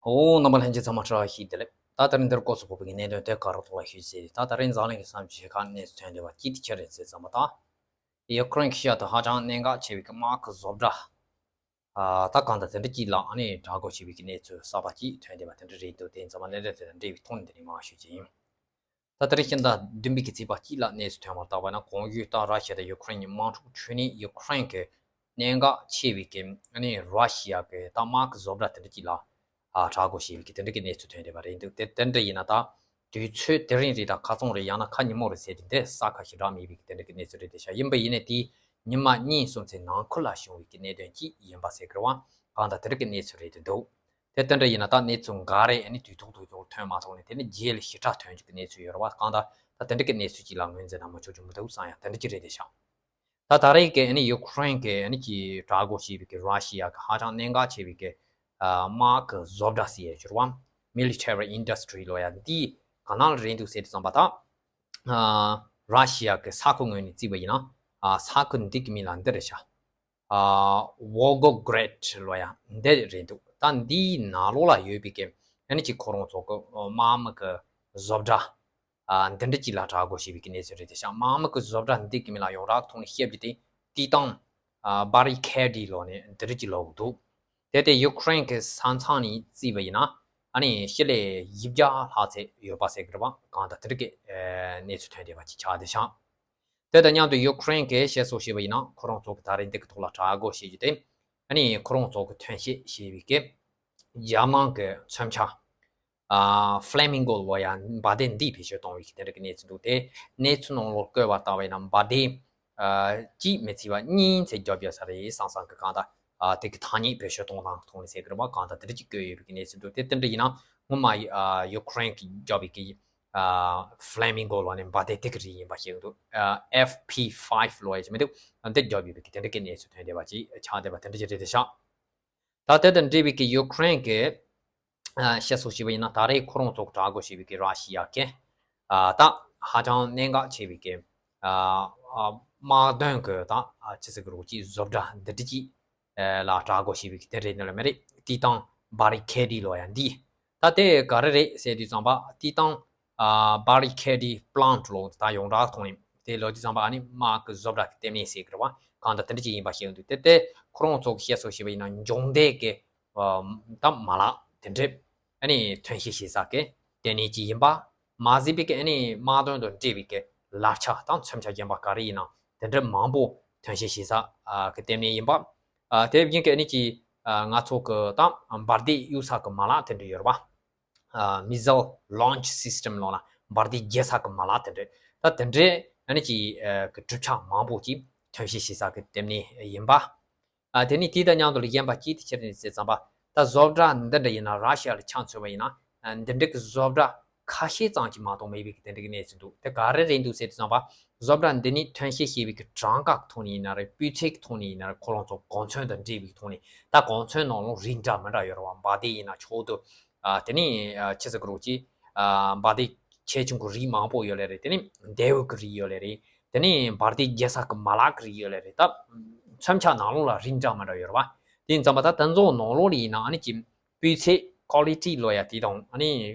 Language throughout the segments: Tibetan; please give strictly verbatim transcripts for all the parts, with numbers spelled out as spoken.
ཨོ། རྣམ་པ་ལྷན་རྒྱས་ཚང་མ་བཀྲ་ཤིས་བདེ་ལེགས། ད་དེ་རིང་འདིར་སྐོར་སུ་བབས་པའི་གནད་དོན་དེ་ག་རོ་ཐོག་ལ་ཞུས་ཟེར། ད་དེ་རིང་འཛམ་གླིང་གི་ས་མཚམས་ཆེ་ཁག་གནས་ཚུལ་ཐོན་བསྡད་པ་ཅི་དེ་ཆེ་རེད་ཟེར་ཙམ་པ་དང་། ཡུ་ཁུ་རེན་གྱི་ཤར་དུ་ཧ་ཅང་གནད་འགག་ཆེ་བའི་གི་དམག་གི་བཟོ་གྲྭ། ཨ། ད་གང་ལྟར་དེ་འདྲ་ཅིག་ལ་ཨ་ནི་དྲག་རྒོལ་བྱས་པའི་གི་གནས་ཚུལ་གསར་པ་ཅིག་ཐོན་བསྡད་པ་དེ་འདྲ་རེད་འདུག་དེ་ཚང་མ་གནད་དོན་དེ་དང་འབྲེལ་བའི་ཐོག་ནས་འདི་ནས་མར་ཞུ་རྒྱུ་ཡིན། ད་དེ་རིང་ཕྱི་ཟླ་བདུན་པའི་གི་ཚེས་པ་གཅིག་ལ་གནས་ཚུལ་ཐོན་པར་བལྟས་པ་ན། གོང་ཞུས་ལྟར་ར་ཤི་ཡ་དང་ཡུ་ཁུ་རེན་གྱི་དམག་འཁྲུག་ཁྲོད་ནས་ཡུ་ཁུ་རེན་གྱི་གནད་འགག་ཆེ་བའི་གི་ཨ་ནི་ར་ཤི་ཡ་གི་ད་དམག་གི་བཟོ་གྲྭ་དེ་འདྲ་ཅིག་ལ་ཨ་དྲག་རྒོལ་བྱས་པའི་གི་དེ་འདྲ་གི་གནས་ཚུལ་ཐོན་བསྡད་པ་རེད་འདུག་དེ་དེ་འདྲ་ཡིན་ན་ད་དུས་ཚོད་དེ་རིང་རེད་དང་ཁ་རྩང་རེད། ཡང་ན་ཁ་ཉིན་མོ་རེད་ཟེར་དེ་འདྲ་གསལ་ཁ་ཞེ་དྲག་མེད་པའི་གི་དེ་འདྲ་གི་གནས་ཚུལ་རེད་དེ་ཤག་ཡིན་པ་ཡིན་ནའི་དེའི་ཉི་མ་གཉིས་གསུམ་ཚེ་ནང་ཁུལ་ལ་བྱུང་བའི་གི་གནད་དོན་ཅིག་ཡིན་པ་ཟེར་གི་རེད་བ། གང་ལྟར་དེ་འདྲ་གི་གནས་ཚུལ་རེད་དེ་འདུག་དེ་དེ་འདྲ་ཡིན་ན་ད་གནས་ཚུལ་འགའ་རེ་ཨ་ནི་དུས་ཐོག་ཏུ་ཐོན་མ་ཐུབ་ནས་དེ་ནི་རྗེས་ལ་ཞེ་དྲག་ཐོན་རྒྱུ་གི་གནས་ཚུལ་ཡོད་རེད་བ། གང་ལྟར་ད་དེ་འདྲ་གི་གནས་ཚུལ་ཅིག་ལ་ངོས་འཛིན་གནང་མ་ཆོག་རྒྱུ་མི་འདུག་བསམ་ཡ་དེ་འདྲ་ཅིག་རེད་དེ་ཤག་ད་ད་རེས་ཀྱི་ཨ་ནི་ཡུ་ཁུ་རེན་གྱི་ཨ་ནི་ཀྱི་དྲག་རྒོལ་བྱས་པའི་གི་ར་ཤི་ཡ་གི་ཧ་ཅང་གནད་འགག་ཆེ་བའི་གི་ཨ་དམག་གི་བཟོ་གྲྭ་ཟེར་ཡ་ཅིག་ཡོད་རེད་བ། མི་ལི་ཊེ་རི་ཨིན་ཌ་སི་ཊི་རི་ལབ་ཡ་འདི་ག་ནང་ལ་རེད་འདུག་ཟེར་དུས་ཙམ་པ་ད། ཨ་ར་ཤི་ཡ་གི་ས་ཁུལ་ངོས་ནས་བརྩིས་པ་ཡིན་ན། ཨ་ས་ཁུལ་འདི་གི་མིང་ལ་འདི་རེད་ཤག་ཨ་ཝོལ་གོ་གྷི་རེཌ་ལབ་ཡ་འདི་རེད་འདུག་ད་འདིའི་ནང་ལོགས་ལ་ཡོད་པའི་གི་ཨ་ནི་ཅིག་ཁོ་རང་ཚོ་གི་དམག་མི་གི་བཟོ་གྲྭ་ཨ་འདི་འདྲ་ཅིག་ལ་དྲག་རྒོལ་བྱས་པའི་གི་གནས་ཚུལ་རེད་དེ་ཤག་དམག་མི་གི་བཟོ་གྲྭ་འདི་གི་མིང་ལ་ཡོངས་གྲགས་ཐོག་ནས་བཤད་རྒྱུ་དེ་ཏི་ཏང་ཨ་བྷ་རི་ཁེ་ཌི་ལབ་ནས་འདི་འདྲ་ཅིག་ལབ་ཀྱི་འདུག་དེ་དེ་ཡུ་ཁུ་རེན་གྱི་ས་མཚམས་ནས་བརྩིས་པ་ཡིན་ན་ཨ་ནི་སྤྱི་ལེ་བཞི་བརྒྱ་ལྷག་ཙམ་ཡོད་པ་ཟེར་གི་རེད་བ། གང་ལྟར་དེ་འདྲ་གི་ཨ་གནས་ཚུལ་ཐོན་བསྡད་པ་ཅིག་ཆགས་བསྡད་ཤག་དེ་དང་མཉམ་དུ་ཡུ་ཁུ་རེན་གྱིས་བཤད་སྲོལ་བྱས་པ་ཡིན་ན་ཁོ་རང་ཚོ་གི་ད་རེས་འདི་གི་ཐོག་ལ་དྲག་རྒོལ་བྱེད་རྒྱུ་དེ་ཨ་ནི་ཁོ་རང་ཚོ་གི་ཐོན་སྐྱེད་བྱས་པའི་གི་རྒྱ་ནག་གི་མཚོན་ཆ་ཨ་ཕ་ལེ་མིང་གོ་ལབ་ཡ་འབར་མདེལ་འདི་བེད་སྤྱོད་གཏོང་བའི་གི་དེ་འདྲ་གི་གནས་ཚུལ་འདུག་དེ་གནས་ཚུལ་ནང་ལོགས་བཀོད་པ་ལྟ་བ་ཡིན་ན་འབར་མདེལ་ཨ་གཅིག་མི་ཚད་པ་གཉིས་ཚད་རྒྱབ་ཡོད་ས་རེད་བསམ་བསམ་གི། གང་ལྟར་ཨ་དེ་གི་ཐ་སྙད་བེད་སྤྱོད་གཏོང་སྟངས་ཐོག་ནས་ཟེར་གི་རེད་བ། གང་ལྟར་དེ་འདྲ་ཅིག་བཀོད་ཡོད་པའི་གི་གནས་ཚུལ་འདུག་དེ་དེ་འདྲ་ཡིན་ན་སྔོན་མ་ཨ་ཡུ་ཁུ་རེན་གྱིས་བརྒྱབ་པའི་གི་ཨ་ཕ་ལེ་མིང་གོ་ལབ་ནས་འབར་མདེལ་དེ་གི་རིགས་ཡིན་པ་ཤེས་ཀྱི་འདུག་ཨ་ཨེཕ་ཕི་ཕའིབ་ལབ་ཡ་ཅིག་མི་འདུག་འདི་བརྒྱབ་ཡོད་པའི་གི་དེ་འདྲ་གི་གནས་ཚུལ་ཐོན་བསྡད་པ་ཅིག་ཆགས་བསྡད་པ་དེ་འདྲ་ཅིག་རེད་དེ་ཤག་ད་དེ་དང་འབྲེལ་བའི་གི་ཡུ་ཁུ་རེན་གྱི་ཨ་བཤད་སྲོལ་ཞིག་ཡིན་ན་ད་རེས་ཁོ་རང་ཚོ་དྲག་རྒོལ་བྱས་པའི་གི་ར་ཤི་ཡ་གི་ཨ་ད་ཧ་ཅང་གནད་འགག་ཆེ་བའི་གི་ཨ་ཨ་དམག་དོན་གི་ད་ཨ་ཅི་ཟེར་གི་རེད་ཅིག་བཟོ་གྲྭ་འདི་འདྲ་ཅིག་ཨ་ལ་དྲག་རྒོལ་བྱས་པའི་གི་དེ་རེད་ནི་ལ་མེ་རེད། ཏི་ཏང་བྷ་རི་ཁེ་ཌི་ལབ་ཡ་འདི། ད་དེ་ག་རེ་རེད་ཟེར་དུས་ཙམ་པ་ཏི་ཏང་ཨ་བྷ་རི་ཁེ་ཌི་པ་ལན་ཊི་ལབ་ད་ཡོངས་གྲགས་ཐོག་ནས་དེ་ལབ་དུས་ཙམ་པ་ཨ་ནི་དམག་གི་བཟོ་གྲྭ་གི་ལྟེ་གནས་ཟེར་གི་རེད་བ། གང་ལྟར་དེ་འདྲ་ཅིག་ཡིན་པ་ཤེས་ཀྱི་འདུག་དེ་དེ་ཁོ་རང་ཚོ་གི་བཤད་སྲོལ་ཞིག་ཡིན་ན་འབྱུང་འདས་ཀྱི་ཨ་ད་མ་ལག་དེ་འདྲ་ཨ་ནི་ཐོན་སྐྱེད་བྱེད་ས་གི་ལྟེ་གནས་ཅིག་ཡིན་པ་མ་ཟད་པའི་གི་ཨ་ནི་དམག་དོན་དང་འབྲེལ་བའི་གི་ལག་ཆ་དང་མཚོན་ཆ་གཞན་པ་ག་རེ་ཡིན་ན་དེ་འདྲ་མང་པོ་ཐོན་སྐྱེད་བྱེད་ས་ཨ་གི་ལྟེ་གནས་ཡིན་པ། ཨ་དེ་བཞིན་གི་ཨ་ནི་ཅིག་ཨ་ང་ཚོ་གི་ད་འབར་མདེལ་གཡུག་ས་གི་མ་ལག་དེ་འདྲ་ཡོད་རེད་བ། ཨ་missile launch system ལབ་ན་འབར་མདེལ་རྒྱག་ས་གི་མ་ལག་དེ་འདྲ། ད་དེ་འདྲའི་ཨ་ནི་ཅིག་ཨ་གི་གྲུབ་ཆ་མང་པོ་ཅིག་ཐོན་སྐྱེད་བྱེད་ས་གི་ལྟེ་གནས་ཡིན་པ། ཨ་དེ་ནི་དེ་དང་མཉམ་དུ་ལ་གཞན་པ་ཅིག་དེ་ཕྱིར་ནི་ཟེར་ཙམ་པ། ད་བཟོ་གྲྭ་འདི་འདྲ་ཡིན་ན་ར་ཤི་ཡ་ལ་ཆ་མཚོན་པ་ཡིན་ན་ཨ་འདི་འདྲ་གི་བཟོ་གྲྭ་ཁ་ཤས་ཙམ་གྱིས་མ་གཏོགས་མེད་པའི་གི་དེ་འདྲ་གི་གནས་ཚུལ་འདུག་དེ་ག་རེ་རེད་འདུག་ཟེར་དུས་ཙམ་པ། བཟོ་གྲྭ་འདི་ནི་ཐོན་སྐྱེད་བྱས་པའི་གི་གྲངས་ཀ་གི་ཐོག་ནས་ཡིན་ན་རེད། སྤུས་ཚད་ཀྱི་ཐོག་ནས་ཡིན་ན་རེད། ཁོ་རང་ཚོ་གོ་མཚོན་དང་འབྲེལ་བའི་གི་ཐོག་ནས་ད་གོ་མཚོན་ནང་ལོགས་རིགས་འདྲ་མི་འདྲ་ཡོད་རེད་བ། འབར་མདེལ་ཡིན་ན་མཆོག་ཏུ་ཨ་དེ་ནི་ཨ་ཆི་ཟེར་གི་རེད་ཅིག་ཨ་འབར་མདེལ་ཆེ་ཆུང་གི་རིགས་མང་པོ་ཡོད་ལེ་རེད། དེ་ནི་མདེའུ་གི་རིགས་ཡོད་ལེ་རེད། དེ་ནི་འབར་མདེལ་རྒྱག་ས་གི་མ་ལག་གི་རིགས་ཡོད་ལེ་རེད། ད་མཚོན་ཆ་ནང་ལོགས་ལ་རིགས་འདྲ་མི་འདྲ་ཡོད་རེད་བ། དེ་ཡིན་ཙམ་པ་ད་དེ་ཚོ་ནང་ལོགས་ལ་ཡིན་ན་ཨ་ནི་ཅིག་སྤུས་ཚད་quality ལབ་ཡ་དེ་དང་ཨ་ནི་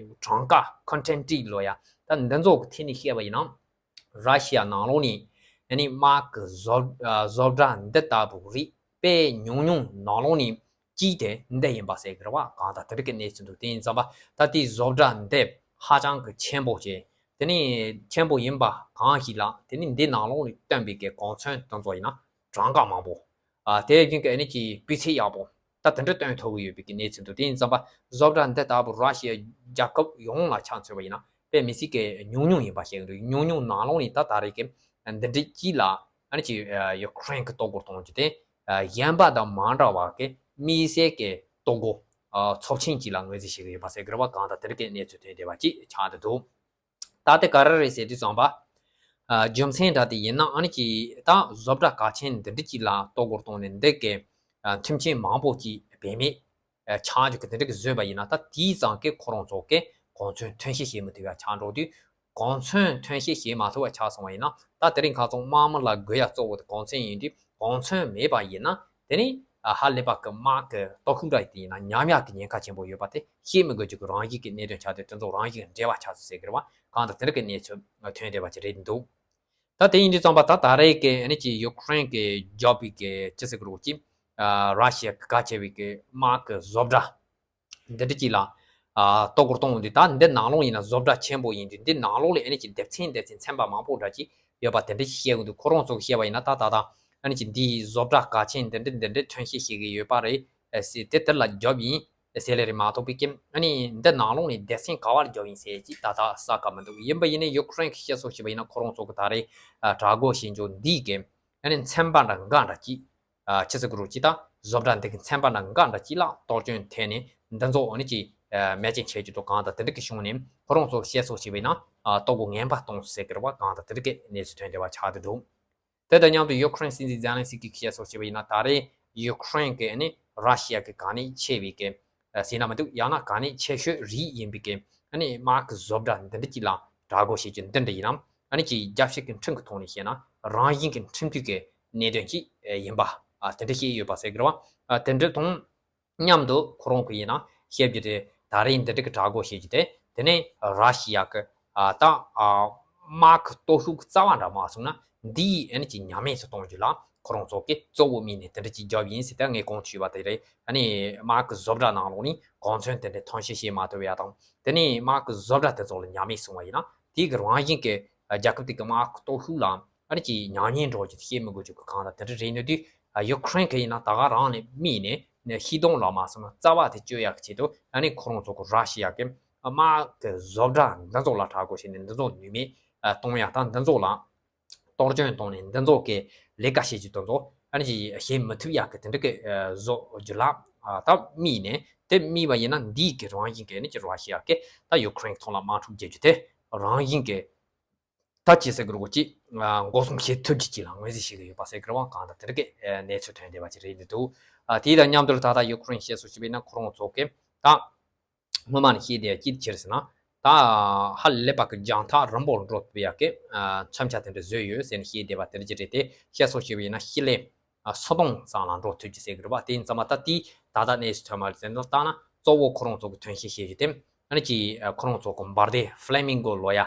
གྲངས་ཀ་quantity ལབ་ཡ་ད་འདི་ཚོ་གི་ཐད་ནས་བཤད་པ་ཡིན་ན། ར་ཤི་ཡ་ནང་ལོགས་ནས་ཨ་ནི་དམག་གི་བཟོ་ཨ་བཟོ་གྲྭ་འདི་ལྟ་བུ་རིགས་དཔེ་ཉུང་ཉུང་ནང་ལོགས་ནས་གཅིག་དེ་འདི་ཡིན་པ་ཟེར་གི་རེད་བ། གང་ལྟར་དེ་རིགས་ཀྱི་གནས་ཚུལ་འདུག་དེ་ཡིན་ཙམ་པ་ད་ལྟའི་བཟོ་གྲྭ་འདི་ཧ་ཅང་གི་ཆེན་པོ་བྱས། དེ་ནས་ཆེན་པོ་ཡིན་པ་གང་ཞིག་ལ་དེ་ནས་འདི་ནང་ལོགས་ནས་བཏོན་པའི་གི་གོ་མཚོན་དེ་ཚོ་ཡིན་ན་གྲངས་ཀ་མང་པོ། ཨ་དེ་བཞིན་གྱི་ཨ་ནི་ཀྱི་སྤུས་ཚད་ཡག་པོ་ད་དེ་འདྲ་སྟོན་ཐུབ་ཀྱི་ཡོད་པའི་གི་གནས་ཚུལ་འདུག་དེ་ཡིན་ཙམ་པ་བཟོ་གྲྭ་འདི་ལྟ་བུ་ར་ཤི་ཡ་རྒྱལ་ཁབ་ཡོངས་ལ་ཆ་མཚོན་པ་ཡིན་ན་དཔེ་མི་སྲིད་ཀྱི་ཉུང་ཉུང་ཡིན་པ་ཤེས་ཀྱི་འདུག་ཉུང་ཉུང་ནང་ལོགས་ནས་ད་ད་རེས་ཀྱི་འདི་འདྲའི་གཅིག་ལ་ཨ་ནི་ཀྱི་ཡུ་ཁུ་རེན་གྱི་གཏོར་རྒོལ་གཏོང་རྒྱུ་དེ་གཞན་པ་དང་མ་འདྲ་བ་གི་དམིགས་བསལ་གྱི་གཏོར་རྒོལ་ཚབས་ཆེན་གཅིག་ལ་ངོས་འཛིན་བྱེད་ཀྱི་ཡོད་པ་ཟེར་གྱི་རེད་བ། གང་ལྟར་དེ་རིགས་ཀྱི་གནས་ཚུལ་ཐོན་བསྡད་པ་ཅིག་ཆགས་བསྡད་འདུག་ད་དེ་ག་རེ་རེད་ཟེར་དུས་ཙམ་པ། ཨ་རྒྱུ་མཚན་འདྲ་དེ་ཡིན་ན་ཨ་ནི་ཀྱི་ད་བཟོ་གྲྭ་གལ་ཆེན་འདི་འདྲ་ཅིག་ལ་གཏོར་རྒོལ་གཏོང་ནས་འདི་གའི་ཨ་མཐུན་རྐྱེན་མང་པོ་ཅིག་འབད་མེད་ཨ་ཆགས་རྒྱུ་གི་འདི་འདྲ་གི་བཟོས་པ་ཡིན་ན་ད་དེའི་ཙང་གི་ཁོ་རང་ཚོ་གི་གོ་མཚོན་ཐོན་སྐྱེད་བྱེད་མི་ཐུབ་ཡ་ཆགས་འགྲོ་དུས་གོ་མཚོན་ཐོན་སྐྱེད་བྱེད་མ་ཐུབ་པ་ཆགས་སོང་བ་ཡིན་ན་ད་དེ་རིང་ཁ་སང་དམག་མི་ལ་དགོས་ཡ་གཙོ་བོ་དེ་གོ་མཚོན་ཡིན་དུས་གོ་མཚོན་མེད་པ་ཡིན་ན་དེ་ནི་ ཧ་ལས་པ་གི་དམག་གི་སྟོབས་ཤུགས་འདྲ་ཡིན་ན་ཉམས་ཡག་གི་ཉེན་ཁ་ཆེན་པོ་ཡོད་པ་དེ་བཤད་མི་དགོས་རྒྱུ་གི་རང་བཞིན་གྱི་གནད་དོན་ཆགས་ཏེ་དེ་ཚོ་རང་བཞིན་གྱི་འབྲེལ་བ་ཆགས་སོང་ཟེར་གི་རེད་བ། གང་ལྟར་དེ་འདྲ་གི་གནས་ཚུལ་ཐོན་བསྡད་པ་ཅིག་རེད་འདུག་ད་དེ་ཡིན་དུས་ཙམ་པ་ད་ད་རེས་ཀྱི་ཨ་ནི་ཅིག་ཡུ་ཀེ་རེན་གྱི་རྒྱབ་པའི་གི་ཅི་ཟེར་གི་རེད་ཅིག་ར་ཤི་ཡ་གི་གལ་ཆེ་བའི་གི་དམག་གི་བཟོ་གྲྭ་འདི་འདྲ་ཅིག་ལ་ཨ་གཏོར་རྒོལ་གཏོང་འོང་དུས། ད་འདི་ནང་ལོགས་ཡིན་ན་བཟོ་གྲྭ་ཆེན་པོ་ཡིན་དུས་འདི་ནང་ལོགས་ལ་ཨ་ནི་ཅིག་སྡེབ་ཚན་སྡེབ་ཚན་ཚན་པ་མང་པོ་འདྲ་ཅིག་ཡོད་པ་དེ་འདྲ་ཞིག་བཤད་འོང་དུས། ཁོ་རང་ཚོ་གིས་བཤད་པ་ཡིན་ན་ད་ད་ད་ཨ་ནི་ཅིག་འདིའི་བཟོ་གྲྭ་གལ་ཆེན་འདི་འདྲ་འདི་འདྲ་ཐོན་སྐྱེད་བྱེད་ཀྱི་ཡོད་པ་རེད་ཟེར་དེ་དེ་ལ་རྒྱབ་ཡིན་ཟེར་ལེ་རེད་མ་གཏོགས་པའི་ཀྱི་ཨ་ནི་འདི་ནང་ལོགས་ནས་སྡེབ་ཚན་ག་བར་རྒྱབ་ཡིན་ཟེར་ཅིག་ད་ད་གསལ་ཁ་མི་འདུག་ཡིན་པ་ཡིན་ནའི་ཡུ་ཀེ་རེན་གྱི་བཤད་སྲོལ་བྱས་པ་ཡིན་ན་ཁོ་རང་ཚོ་གི་ད་རེས་ཨ་དྲག་རྒོལ་བྱེད་འཇོག་འདིའི་གི་ཨ་ནི་ཚན་པ་འདྲ་འགའ་འདྲ་ཅིག་ཨ་ཆི་ཟེར་གི་རེད་ཅིག་ད་བཟོ་གྲྭ་འདི་གི་ཚན་པ་འདྲ་འགའ་འདྲ་ཅིག་ལ་གཏོར་སྐྱོན་ཐེབས་ནས་འདི་ཚོ་ཨ་ནི་ཅིག་ཨ་མེད་ཅན་བྱེད་རྒྱུ་དང་གང་དང་དེ་འདྲ་གི་བྱུང་ནས་ཁོ་རང་ཚོ་བཤད་སྲོལ་བྱས་པ་ཡིན་ན་ཨ་ལྟོ་གོས་ངན་པ་གཏོང་ཟེར་གི་རེད་བ། གང་དང་དེ་འདྲ་གི་གནས་ཚུལ་ཐོན་བསྡད་པ་ཆགས་བསྡད་འདུག་དེ་དང་མཉམ་དུ་ཡུ་ཀེ་རེན་སྲིད་འཛིན་ཛེ་ལན་སི་ཀི་གིས་བཤད་སྲོལ་བྱས་པ་ཡིན་ན་ད་རེས་ཡུ་ཀེ་རེན་གྱི་ཨ་ནི་ར་ཤི་ཡ་གི་གལ་གནད་ཆེ་བའི་གི་ཟེར་ན་མི་འདུག་ཡང་ན་གལ་གནད་ཆེ་ཤོས་རིགས་ཡིན་པའི་གི་ཨ་ནི་དམག་གི་བཟོ་གྲྭ་འདི་འདྲ་ཅིག་ལ་དྲག་རྒོལ་བྱེད་རྒྱུ་འདི་འདྲ་ཡིན་ན་ཨ་ནི་ཅིག་རྒྱལ་སྤྱི་གི་ཁྲིམས་ཀྱི་ཐོག་ནས་བཤད་ན་རང་བཞིན་གྱི་ཁྲིམས་མཐུན་གྱི་གནད་དོན་ཅིག་ཡིན་པ་དེ་འདྲ་བཤད་ཡོད་པ་ཟེར་གི་རེད་བ། དེ་འདྲ་དང་མཉམ་དུ་ཁོ་རང་གི་ཡིན་ན་བཤད་རྒྱུ་དེ་ད་རེས་འདི་འདྲ་གི་དྲག་རྒོལ་བྱེད་རྒྱུ་དེ་དེ་ནས་ར་ཤི་ཡ་གི་ཨ་ད་ཨ་དམག་གི་སྟོབས་ཤུགས་རྩ་བ་འདྲ་མ་སོང་ན་འདིའི་ཨ་ནི་ཅིག་ཉམས་དམས་སུ་གཏོང་རྒྱུ་ལ་ཁོ་རང་ཚོ་གིས་གཙོ་བོ་དམིགས་ནས་དེ་འདྲ་ཅིག་རྒྱབ་ཡིན་ཟེར་ཏེ་ངས་གོང་དུ་ཞུས་པ་དེ་རེད། ཨ་ནི་དམག་གི་བཟོ་གྲྭ་ནང་ལོགས་ནས་གོ་མཚོན་དེ་འདྲ་ཐོན་སྐྱེད་བྱེད་མ་ཐུབ་ཡ་དང་དེ་ནས་དམག་གི་བཟོ་གྲྭ་དེ་ཚོ་ལ་ཉམས་དམས་སོང་བ་ཡིན་ན་དེའི་གི་རང་བཞིན་གྱི་རྒྱལ་ཁབ་དེ་གི་དམག་གི་སྟོབས་ཤུགས་ལ་ཨ་ནི་ཅིག་ཉམས་ཉེས་འགྲོ་རྒྱུ་དེ་བཤད་མི་དགོས་རྒྱུ་གི་གང་ལྟར་དེ་འདྲ་རེད་འདུག་དུས། ཡུ་ཀེ་རེན་གྱི་ཡིན་ན་ད་ག་རང་ནས་དམིགས་ནས་ཤི་སྡོང་ལ་མ་སོང་ན་རྩ་བ་དེ་གཅོད་ཡག་གི་ཆེད་དུ་ཨ་ནི་ཁོ་རང་ཚོ་གི་ར་ཤི་ཡ་གི་དམག་གི་བཟོ་གྲྭ་འདི་ཚོ་ལ་དྲག་རྒོལ་བྱས་ནས་འདི་ཚོ་ནུས་མེད་གཏོང་ཡག་དང་འདི་ཚོ་ལ་གཏོར་སྐྱོན་གཏོང་ནས་འདི་ཚོ་གི་ལས་ཀ་བྱེད་རྒྱུ་དེ་ཚོ་ཨ་ནི་ཅིག་བྱེད་མི་ཐུབ་ཡག་གི་དེ་འདྲ་གི་བཟོ་རྒྱུ་ལ་ད་དམིགས་ནས་དེ་དམིགས་པ་ཡིན་ན་འདིའི་གི་རང་བཞིན་གྱི་ཨ་ནི་ཅིག་ར་ཤི་ཡ་གི་ད་ཡུ་ཀེ་རེན་གྱི་ཐོག་ལ་དམག་འཁྲུག་རྒྱག་རྒྱུ་དེ་རང་བཞིན་གྱི་ད་ཅི་ཟེར་དགོས་རེད་ཅིག་འགོག་སྲུང་བྱེད་ཐུབ་ཀྱི་ཅིག་ལ་ངོས་འཛིན་བྱེད་ཀྱི་ཡོད་པ་ཟེར་གི་རེད་བ། གང་ལྟར་དེ་འདྲ་གི་གནས་ཚུལ་ཐོན་བསྡད་པ་ཅིག་རེད་འདུག་དེ་དང་མཉམ་དུ་ད་ལྟ་ཡུ་ཀེ་རེན་བཤད་སྲོལ་བྱས་པ་ཡིན་ན་ཁོ་རང་ཚོ་གི་ད་སྔོན་མ་ནས་བཤད་བསྡད་ཡ་ཅི་ཕྱིར་ཟེར་ན་ད་ཧ་ལས་པ་གི་རྒྱང་ཐག་རིང་པོར་འགྲོ་ཐུབ་ཡ་གི་མཚོན་ཆ་དེ་འདྲ་བཟོས་ཡོད་ཟེར་ནས་བཤད་བསྡད་པ་དེ་འདྲ་ཅིག་རེད་དེ། བཤད་སྲོལ་བྱས་པ་ཡིན་ན་ཤི་ལེ་ཨ་སོ་སྟོང་ཙམ་ལ་འགྲོ་ཐུབ་ཀྱི་ཟེར་གི་རེད་བ། དེ་ཡིན་ཙང་མ་ད་དེའི་ད་ལྟ་གནས་ཚུལ་ཐོན་མ་རེད་ཟེར་ན་ལྟ་ན་གཙོ་བོ་ཁོ་རང་ཚོ་གི་ཐོན་སྐྱེད་བྱེད་རྒྱུ་དེ་ཨ་ནི་ཅིག་ཨ་ཁོ་རང་ཚོ་གི་འབར་མདེལ་ཧྥ་ལེ་མིང་གོ་ལབ་ཡ་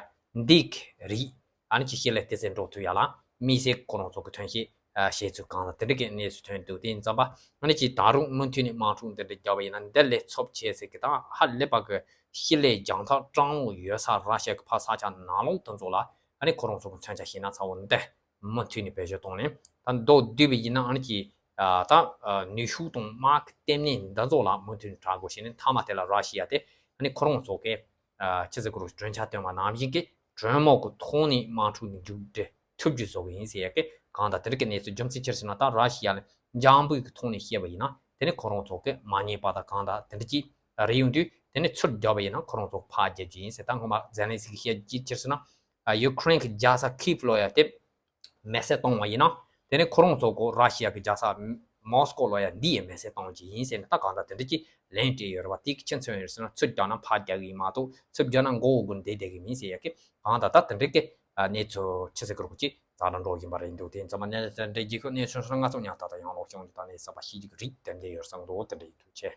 འདི་གི་རིགས་ཨ་ནི་ཅིག་ཤི་ལེ་དེ་ཚོ་འགྲོ་ཐུབ་ཡ་ལ་དམིགས་བསལ་ཁོ་རང་ཚོ་གི་ཐོན་སྐྱེད་ཨ་བྱེད་ཚུལ་གང་ལ་དེ་འདྲ་གི་གནས་ཚུལ་ཐོན་འདུག་དེ་ཡིན་ཙང་མ་ཨ་ནི་ཅིག་ད་རུང་མུ་མཐུད་ནས་དམག་འཁྲུག་འདི་འདྲ་བརྒྱབ་པ་ཡིན་ན་འདི་ལས་ཚབས་ཆེ་ཟེར་གི་དང་ཧ་ལས་པ་གི་ཤི་ལེ་རྒྱང་ཐག་གྲང་མོ་ཡོད་ས་ར་ཤ་གི་ཕ་ས་ཆ་ནང་ལོགས་དེ་ཚོ་ལ་ཨ་ནི་ཁོ་རང་ཚོ་གི་མཚོན་ཆ་ཤེས་ན་ཚ་བོ་འདི། མུ་མཐུད་ནས་བེད་སྤྱོད་གཏོང་ནས་ད་མདོར་བསྡུས་པ་ཡིན་ན་ཨ་ནི་ཀྱི་ཨ་ད་ཨ་ནུས་ཤུགས་དང་དམག་གི་ལྟེ་གནས་འདི་ཚོ་ལ་མུ་མཐུད་ནས་དྲག་རྒོལ་བྱས་ནས་མཐའ་མ་དེ་ལ་ར་ཤི་ཡ་དེ་ཨ་ནི་ཁོ་རང་ཚོ་གི་ཨ་ཆི་ཟེར་དགོས་རེད། གྲོས་འཆར་བཏོན་པ་ནང་བཞིན་གྱི་གྲོས་མོལ་གྱི་ཐོག་ནས་དམག་འཁྲུག་མཇུག་སྒྲིལ་ཐུབ་རྒྱུ་བཟོ་གི་ཡིན་ཟེར་ཡ་གི་གང་ལྟར་དེ་འདྲ་གི་གནས་ཚུལ། རྒྱུ་མཚན་ཅི་ཟེར་ན་ད་ར་ཤི་ཡ་ལ་འཇམ་པོའི་གི་ཐོག་ནས་བཤད་པ་ཡིན་ན་དེ་ནི་ཁོ་རང་ཚོ་གི་མ་ཉེས་པ་དང་གང་དང་དེ་འདྲ་ཅིག་རེད་ཡོང་དུས་དེ་ནི་ཚུར་རྒྱབ་པ་ཡིན་ན་ཁོ་རང་ཚོ་ཕར་རྒྱབ་རྒྱུ་ཡིན་ཟེར། ད་སྔོན་མ་ཛེ་ལན་སི་ཀི་བཤད་རྒྱུ་ཅི་ཟེར་ན། ཡུ་ཀེ་རེན་གྱི་རྒྱལ་ས་ཁིབ་ལོ་ཡ་དེ་མེ་སྲེག་གཏོང་བ་ཡིན་ན། དེ་ནི་ཁོ་རང་ཚོ་གོ་ར་ཤི་ཡ་གི་རྒྱལ་ས་མོ་སི་ཀོ་ལོ་ཡ་འདི་ཡི་མེ་སྲེག་གཏོང་རྒྱུ་ཡིན་ཟེར་ནས་ད་གང་ལྟར་དེ་འདྲ་ཅིག་ལན་སྤྲད་ཡོད་རེད་བ། དེ་གི་ཁྱེད་མཚོན་ཡོད་ཟེར་ན་ཚུར་རྒྱག་ན་ཕར་རྒྱག་གི་ཡིན་མ་གཏོགས་ཚུར་རྒྱག་ན་མགོ་བོ་སྒུར་བསྡད་བསྡད་གི་མིན་ཟེར་ཡ་གི་གང་ལྟར་ད་དེ་འདྲ་གི་གནས་ཚུལ་ཆི་ཟེར་གི་རོགས་ཅིག་ཛ་དྲག་འགྲོ་བཞིན་པ་རེད་འདུག་དེ་ཡིན་ཙང་མ་གནས་ཚུལ་འདྲ་རྒྱལ་ཁབ་གནས་ཚུལ་སོགས་ང་ཚོ་ཉག་ཐག་ཐག་ཡང་ལོག་བྱུང་རྒྱུ་དང་གནས་ཚུལ་གསར་པ་ཤེས་རྒྱུ་གི་རིགས་ཏན་ཏན་ཡོད་བསམ་འདུག་དེ་འདྲ་ཡིན། ཐུགས་རྗེ་ཆེ།